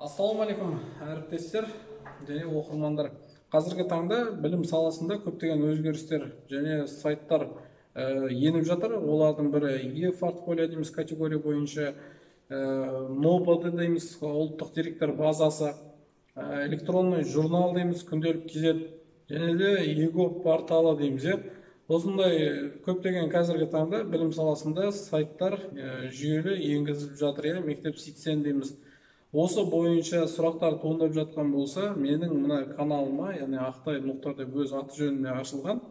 Ассалаумағалейкум, әріптестер және оқырмандар. Қазіргі таңда білім саласында көптеген өзгерістер және сайттар еніп жатыр. Олардың бірі е-портфолио дейміз, категория бойынша, НОБД дейміз, ұлттық деректер базасы, электронный журнал дейміз, күнделік кз, және де eGov порталы дейміз, иә. Осындай көптеген қазіргі таңда білім саласында сайттар жүйелі енгізіліп жатыр, иә, мектеп 80 дейміз. Осы бойынша сұрақтар туындап жатқан болса, менің мына каналыма, яғни Ақтай Мұхтар деп өз аты жөніне ашылған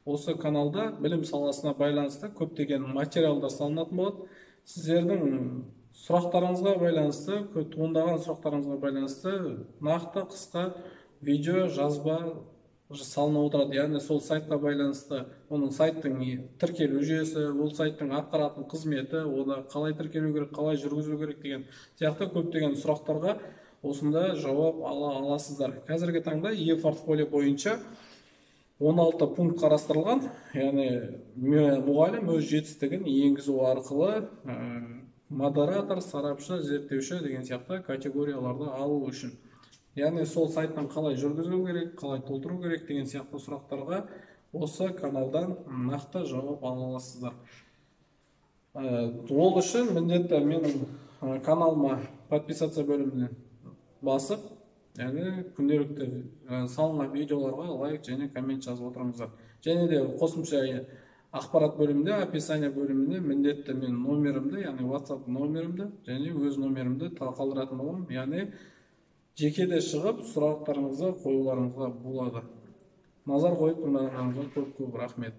осы каналда білім саласына байланысты көптеген материалдар салынатын болады. Сіздердің сұрақтарыңызға байланысты, туындаған сұрақтарыңызға байланысты нақты қысқа видео жазба салынып отырады. Яғни сол сайтқа байланысты, оның сайттың тіркелу жүйесі, ол сайттың атқаратын қызметі, оны қалай тіркелу керек, қалай жүргізу керек деген сияқты көптеген сұрақтарға осында жауап ала аласыздар. Қазіргі таңда е-портфолио бойынша 16 пункт қарастырылған, яғни мұғалім өз жетістігін енгізу арқылы модератор, сарапшы, зерттеуші деген сияқты категорияларды алу үшін. Яғни сол сайттан қалай жүргізу керек, қалай толтыру керек деген сияқты сұрақтарға осы каналдан нақты жауап ала аласыздар. Ол үшін міндетті менің каналыма подписаться бөліміне басып, яғни күнделікті салынған видеоларға лайк және коммент жазып отырыңыздар. Және де қосымша ақпарат бөлімінде, описание бөлімінде міндетті мен номерімді, яғни WhatsApp номерімді және өз номерімді қалдыратын боламын. Яғни жеке де шығып сұрақтарыңызды қоюларыңызға болады. Назар қойып тыңдағандарыңызға көп-көп рахмет.